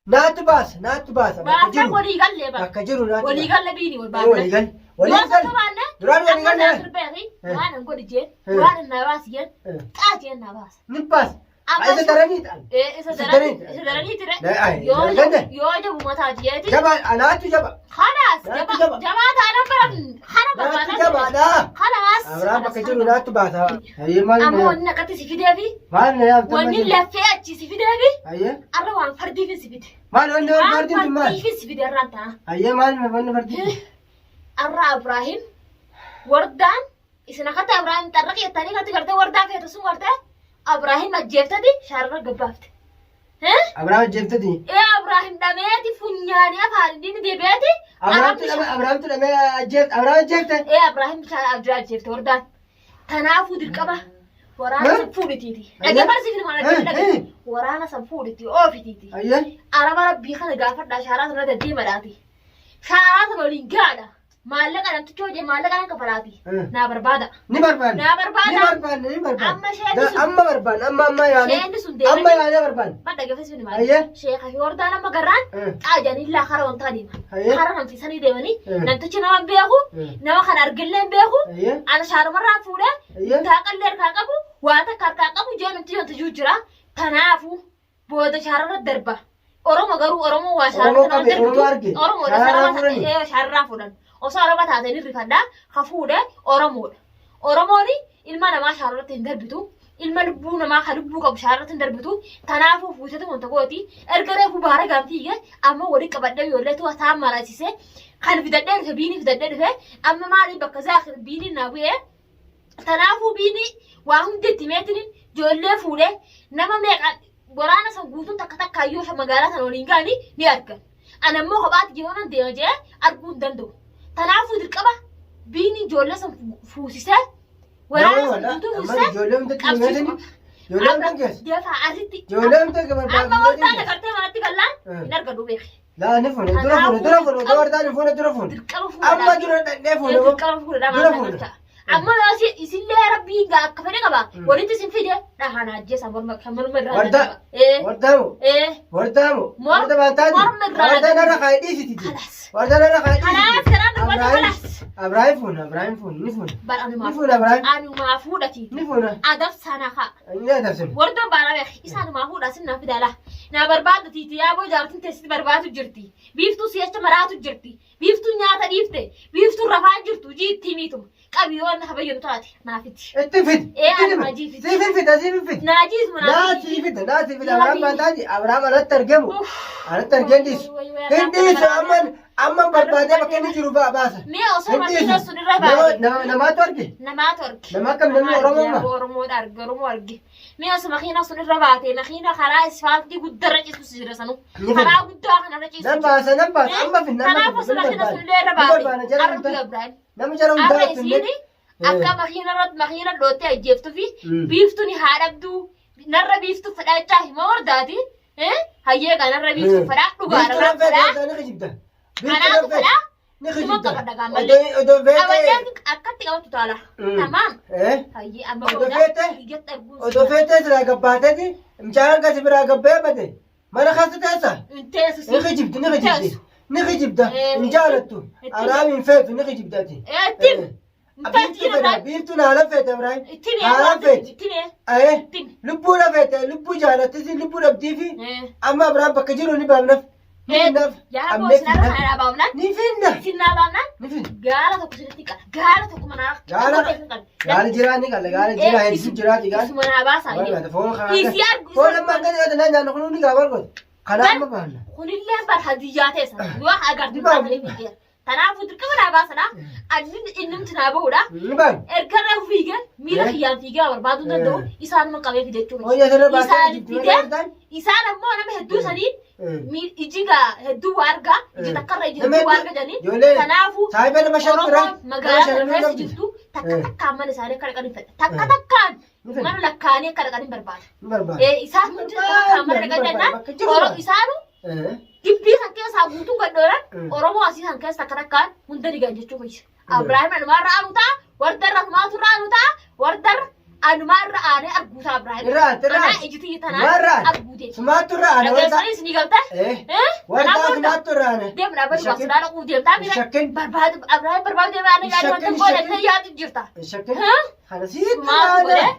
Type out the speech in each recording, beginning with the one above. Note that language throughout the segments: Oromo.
Naatu baasa, naatu baasa. Bakka Baafna jiru. walii gallee bara. Bakka jiru naatu Walii baasa. galle biini wal Eh, baafna. walii galle. Walii Yoo galle. tokko baanne Duraan walii amma galle. naasir beeki Eh. waan an godhi jeen Eh. waan an naa baasi jeen Eh. xaa jeen naa baasa. Ni baasa. Amma Isa daranii ta'an. Eh, isa Isa daranii daranii. isa daranii ture. Na- ay, Yoo daranii ta'e. yoo jabu mataa jeeti. Jaba, anaatu jaba. Kalaas Naatu jaba jaba. jabaa taanaan bara kana Naatu barbaada. jabaadha. Kalaas. Abrahaam bakka jiru naatu baasa. Hayyee maal Amma na wanni akkatti si fideefi maal na yaamta wanni lafee achi si fideefi Hayyee arra waan fardiifin si fide. maal wanni waan fardiin tun Waan maal? fardiifin si fide arraan ta'a. Hayyee maal wanni fardiin tun? Arra Abraahim wardaan isin akkatti Abraahim xarraqi jettanii akkatti gartee wardaa feetu sun gartee Abraahim ajjeeftati shaarra gabbaafte. Abrahaam ajjeeftati. Ee Abraahim dhameeti funyaanii afaan inni deebi'eeti. Abrahaamtu dhame Abrahaamtu dhame ajjeefte Abrahaam ajjeefte. Ee Abraahim bishaan ajjeefte wardaan. Tanaafuu dirqama waraana san fuudhitiiti. Dhaggeeffadhu siif himaa dhaggeeffadhu. Waraana san fuudhiti oofitiiti. Hayyee Araba rabbii kana gaafadhaa shaaraa sana deddeemadhaati. Shaaraa sana waliin gaadha. Maallaqa namtichi hojii maallaqa nan kafalaati. Naa barbaada. Ni barbaanne. Naa barbaada. Ni barbaanne ni barbaanne. Amma isheen sun- Amma barbaanne amma amma yaane. Isheen sun deemanii- Amma yaane barbaanne. Madda gafes ni Ayyee. maali? Sheekha fi hordaan amma garraan Eh. xaajanii kara wantaa deeman. Ayyee. Kara namtiisanii deemanii Eh. namtichi nama hin beeku Eh. nama kana argillee hin beeku Ayyee. ana shaarumarraa fuudhee Ayyee. taaqallee harkaa qabu waa takka harkaa qabu jee namtichi wanti jiru jira. Tanaafu booda shaararra darba. Oromo garuu Oromoo waa shaararra Oromoo nama qabe, darbitu. Oromoo arge. Oromoodha Shaararraa shaararraa fuudhani. ee, shaararraa fuudhan. Osoo Araba taate ni rifadha. Ka fuudhe Oromoodha. Oromoon ilma namaa shaararratti hin darbitu. Ilma lubbuu namaa ka lubbuu qabu shaararratti hin darbitu. Kanaafuu fuutetu wanta gooti. Erga reefu baara gaanfiyyee amma wali qabadhee ijoollee tu taan maraasisee kan fidadhee dhufe biinii fidadhee dhufe amma maali bakka zaakir biiniin naa bu'ee Kanaafuu biinii waa hundi itti meetiin ijoollee fuudhee nama meeqa waraana san guutuun takka takkaan yoo magaalaa sana waliin ga'anii ni argan. Ana immoo kophaatti yeroo nan deema jedhee arguu hin danda'u. Kanaafuu dirqama biinii ijoollee san fuusisee waraana san guutuu Amma fuusisee ijoollee hundatti qabsiisuu himeetini. qaba. Ijoollee hunda keessa. Deefa asitti. Ijoollee hunda barbaadu. Amma waldaan agartee manatti gallaan hin argadu beeki. Laa ni fuune dura fuune dura fuune otoo wardaan hin fuune dura fuune. Dirqama fuudhadhaa. Amma dura dhaqnee fuune moo? Dirqama fuudhadhaa Dura maal fuune. galcha. Amma yoo isillee rabbiin gaa akka fedhe qaba. Walitti isin fide dhahaan ajjeesa morma kan morma irraa. Wardaa. Ee. Wardaamu. Ee. Wardaamu. Mor- Warda baantaati. morma irraa Wardaan dhaqne. irra kaa'ee dhiisiti. Kalaas. Wardaan irra kaa'ee dhiisiti. Kalaas kanaan dubbatu Abrahaam. kalaas. Abrahaam fuune Abrahaam fuune ni fuune. Bar anumaa. Ni fuune Abrahaam. Anumaa fuudhati. Ni fuune. Adab sana kaa. Inni adabsine. Wardaan baara beek isaanumaa fuudha sin naa fidala. Naa barbaaddu tiiti yaaboo jaartin teessiti barbaadu jirti. Biiftuu si'acha maraatu jirti. Biiftuun nyaata dhiifte. Biiftuun rafaa jirtu hojii itti himiituma. Qabi yoo inni habayyanu taate naa fidi. Itti fidi. Ee, Itti ani fidi. hajii fidi. Siif fida siif fida. Naa jiisuma naa Naa fidi. sii fida naa sii fida Yaa Abrahaam Rabbi. baantaati Abrahaam alatti argamu. Uff. Alatti argee dhiisu. Way, way, way, Hin dhiisu Amma amma amma barbaadee bakka inni jiru baasa. Mee osoo Hin makiina dhiisu. sun irra Nama baate. nama namaatu arge. Namaatu arge. Nama akkam namni Nama arge, Oromoo ma? Oromoodha arge, Oromoo arge. Mee osoo makiina sun irra baate makiina karaa isfaaltii guddarra ciisu jira sanu. Ni fida. Karaa guddaa kanarra ciisu Nan jira. baasa nan baasa amma finna amma Kanaaf osoo finna makiina sun illee irra Ni baate. barbaada jara Arra hundaa. guyyaa Ibrahim. Nama jara hundaa Arra itti hin isiini akka makiina irratti makiina dhoottee ajjeeftuu fi biiftuun haa dhabduu narra biiftuu fedhaachaa hima hordaati. Hayyee gaa narra biiftuu fedhaa dhugaa Biiftuu narra nan feete fedhaa. ni kijibda. Biiftuu Kanaatu nan feete fedhaa. ni Suma kijibda. qabadha gaa malee. Odoo odoo feete. Qabadhee akkatti qabatu taala. Tamaam. Hayyee amma Odoo booda feete biyyatti arguun odoo feete silaa gabbaateeti mucaan akkasi biraa gabbee bade mana keessa teessa. hin teessu. Ni kijibdi ni kijibdi. Teessu. Ni kijibda Eh, hin jaalattu. itti- Araam hin feetu ni kijibdati. Itti Biiftuu fedha biiftuun haala feete Ibrahim. Itti Haala feete. Itti Ayee. Itti. Lubbuu dha feete lubbuu jaalattisi lubbuu dhabdiifi amma Abrahaam bakka jiru ni baafnaf. Ni finnaf. Yaa Ammee boo sinarra finnaf. kana dhaabaafnaan Ni finna. sinaa baafnaan Ni finna. gaara tokko sinitti qala gaara tokko manaa Gaara gaara jiraa ni qala gaara jiraa hedduu jiraati gaara. Isuma naa baasaa Barbaada foon kana. Isii argu Foon amma akka dhiyaate naan nyaannu kun hundi gaa barbaada. Kana amma baafna. Kunillee bar hadiyyaa ta'e sana yoo agartu Ni baafna. taatanii fiigee. Kanaafuu dirqama naa baasadha. Anni innumti naa bahudha. Ni baafna. Erga irra fiigee miila kiyyaan fiigee barbaaduu hin danda'u isaanuma qabee fide jechuudha. Hojii asirra baasee Isaan jirtu fidee malee isaan ammoo nama hedduu sanii iji gaa hedduu waa argaa iji takkarra iji Nama hedduu waa hedduu- arga jedhanii ijoollee kanaafuu saayiba nama shan bira Oromoon magaalaa nama shan kana nama keessa qabdi. jirtu takka takkaan mana isaanii akka dhaqan hin fedha. Takka Eh. takkaan Ni fedha. mana lakkaa'anii akka dhaqan hin barbaada. Ni barbaada. Isaan hundi takka takkaan mana Ni dhaqan barbaada. jennaan Bakka jiru Oro barbaada. isaanu Gibbii san keessaa guutuun gad dhooran Oromoo asii san keessa takka takkaan hunda ni gan jechuu keessa. Abrahaam anumaa irraa anu ta'a, warda irra anumaatu irraa anu ta'a, warda irra Anumaa irra aanee arguuta Abrahaam. Irra aante, irra Anaa aante. ijji Sumaa irra tanaan aante. arguute. Sumaattu irra aane warta. Dhageessanii isinii galtee? Eh. Eh? Warta Kanaaf sumaattu irra aane. Deemu dhaabbatu Shakkin. baasuudhaan dhaquu deemtaa mira. Shakkin. Barbaadu Abrahaam barbaadu deemee aanee yaadu wanta Shakkin, goone shakkin. ta'e yaadu jirta. Shakkin. Eh? Kana sitti Sumaatu aane. godhe.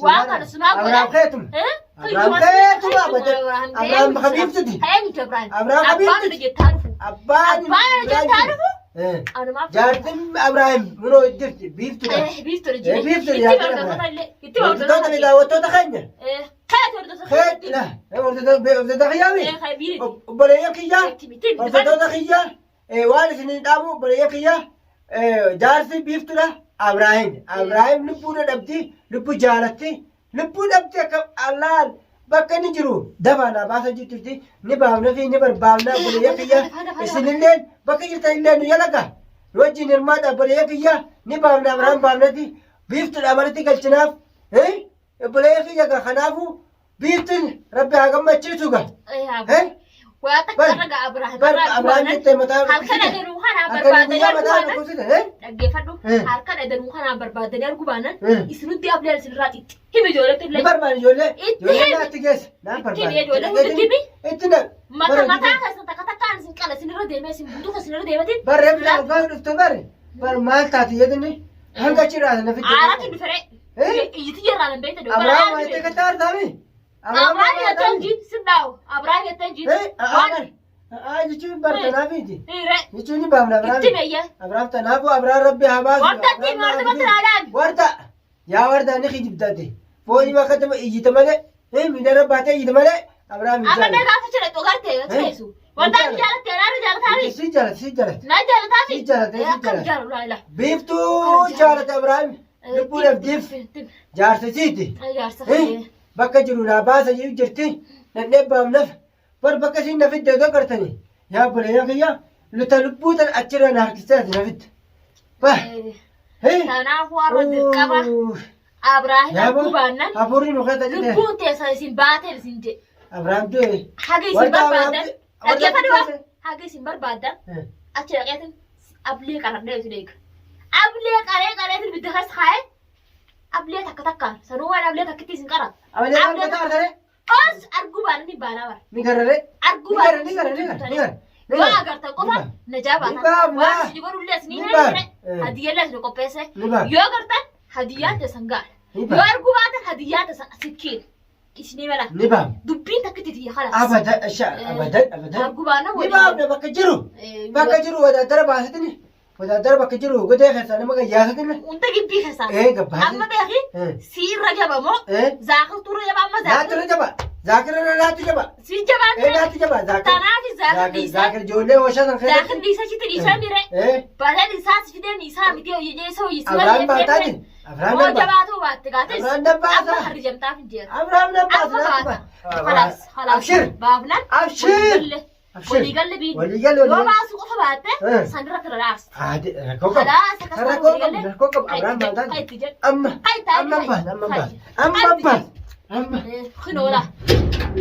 Waan kana sumaa godhe. Abrahaam keetuma. Eh? Abrahaam keetuma abadan. Abrahaam habiibtiti. Eenyutu Abrahaam? Abrahaam Abbaan habiibtiti. jettaa dhufu. Abbaan Abbaan jettaa dhufu. Eh. Anumaaf. Jaartin Abrahaam munoo jirti biiftuudha. Eh, biiftuudha Eh, jire. biiftuudha Itti jaartin hordoftoota Abrahaam. illee. Itti Hordoftoota fi hordoftoota. daawwattoota keenya. Eh, keeti hordoftoota. Keet la hordoftoota kiyyaa mi? Eh, kee biiri. Obboleeyyan kiyyaa. Itti miti. Hordoftoota kiyyaa waan isin dhaabu obboleeyyan kiyyaa jaarsi biiftuudha Abrahaam. Abrahaam lubbuudha dhabdi lubbuu jaalatti lubbuu dhabdi akka allaan bakka inni jiru dabaa naa baasa jirtutti ni baafna fi ni barbaafna obboleeyyan kiyyaa isinillee bakka jirtan illee nu yalaga nu wajjin hirmaadha obboleeyyan kiyyaa ni baafna Abrahaam baafnati biiftuudha manatti galchinaaf obboleeyyan kiyya gaa kanaafuu biiftuun rabbi haa gammachiisu gaa. Eh, Waa takka irra ga'a Abrahaam. Bar Abrahaam jettee mataa Halkan adanuu kanaa Halkan barbaadanii guyyaa arguu mataa baannan dhukkubsite. dhaggeeffadhu. Eh. Halkan adanuu kanaa barbaadanii arguu baannan Eh. isinutti ableen isinirraa xiqqi. Himi ijoolletti Ni illee. barbaade ijoollee. Itti Ijoollee himi. naatti geesse. Naan Itti barbaade. himi ijoollee hundi himi. Itti na. Mata mataa keessan takka takkaan isin qala isinirra deemee isin guutuu kan isinirra deematin. Barree bitaa dhugaa dhufte bare. Bar maal taate jedhani hanga achirraa na fidde. Aaraatti dhufere. Eh? Iyyiti jirraa nan beekte Abrahaam waa itti kataa artaami. Abrahaam jettan jiit sin dhaawu. Abrahaam jettan jiit. Waan jechuun bar tanaafiiti. Hiire. Jechuun ni baafna Itti Abrahaam. meeyya. Abrahaam tanaafuu Abrahaam rabbi haa baasu. Warta itti warta bakka naadhaan. Warta yaa warta ni kijibtate. Fooni makka iyyite malee. Miidhara baatee iyyite malee Abrahaam hin Amma jaalatu. gaafa jira dhugarte teessu. Wanta ani jaalatte naarra jaalataami. Si jaalata si jaalata. Na jaalataami. Si jaalata, si Akkam jaalata. jaalu laa ilaa. Biiftuu jaalata Abrahaam. Lubbuu dhabdiif jaarsisiiti. Jaarsa. Bakka jiru naa baasa jiru jirti. Nadhee baafnaf. Bar bakka isiin na fidde otoo gartanii. Yaa obboleeyyan kiyya luta lubbuu tan achirra na harkistee ati na fidde. Bah. Kanaafuu har'a dirqama Abrahaam arguu baannan Hafuurri nu keessa jite. lubbuun teessan isin baateen isin jedhe. Abrahaam du'e. Haga isin Warta barbaadan Abrahaam- dhaggeeffadhu Warta haga isin barbaadan achi dhaqeetin ablee qaradhee isin eega. Ablee qaree qareetin bidda keessa kaa'ee ablee takka takkaan sanuu waan ablee takkitti isin qara. Ablee Ablee maal argare? Os arguu baannan ni baanaa bara. Ni garare. Arguu Ni gara, baannan ni gara, ni gara, ni gara. Ni Yoo gara. agartan qofa Ni najaa Ni baatan. baafna. Waan isin godhullee isin Ni hin baafna. hire hadiyyallee isin qopheesse. Ni baafna. Yoo agartan hadiyyaan teessan gaara. Ni Yoo baafna. arguu baatan hadiyyaan teessan sikkiin. Isinii mala. Ni baafna. Dubbiin takka itti tiyya kalaas. Abadan, asha, abadan, abadan. Arguu baannan Ni baafna bakka jiru. Bakka jiru wadaadara baasatini. Wadaadara bakka jiru godee keessaa nama gayyaasatina. Hunda gibbii keessaa. Gabbaasee. Amma beeki siirra jaba moo zaakirtuurra jaba amma Naatti zaakir. irra jaba. Zaakir irra naatti jaba. Si jabaan Naatti jaba. Zaakir. Tanaaf zaakir dhiisaa. Zaakir ijoollee ooshaa san Zaakir dhiisa chitti dhiisaa mire. Baleen isaa si fideen isaa miti hojii isa hojii si Abrahaam baataani. Abrahaam Moo nan baasa. jabaatu baatte gaates. Abrahaam nan baasa. Amma harri jamtaaf hin jeera. Abrahaam nan baasa. Amma Naatti baata. baasa. Khalaas khalaas. Abshir. Baafnan. Abshir. Abshir. Waliigalle biin. Waliigalle Yoo waliigalle. baasuu qofa baatte sanirra fira raabsa. Adi rakkoo qabu. Khalaas akkas Rakkoo qabu. Rakkoo qabu. Abrahaam baataani. Itti jedhu. Amma. Kai taa'e, Amma kai. baasa. Amma Kai. baasa. Amma Kai. baasa. Amma. Kinoola.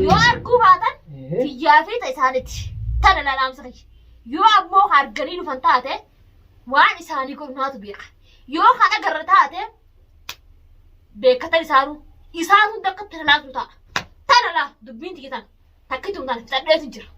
Yoo arguu baatan tiyyaa fi ta isaanitti. Tana lalaamsa kiyya. Yoo ammoo ka arganii dhufan taate waan isaanii godhu naatu beeka. Yoo kan agarra taate beekatan isaanuu isaan hunda akka tana laatu ta'a. Tana laa dubbiin tiyya tana. Takkitu tana fixadheetu jira.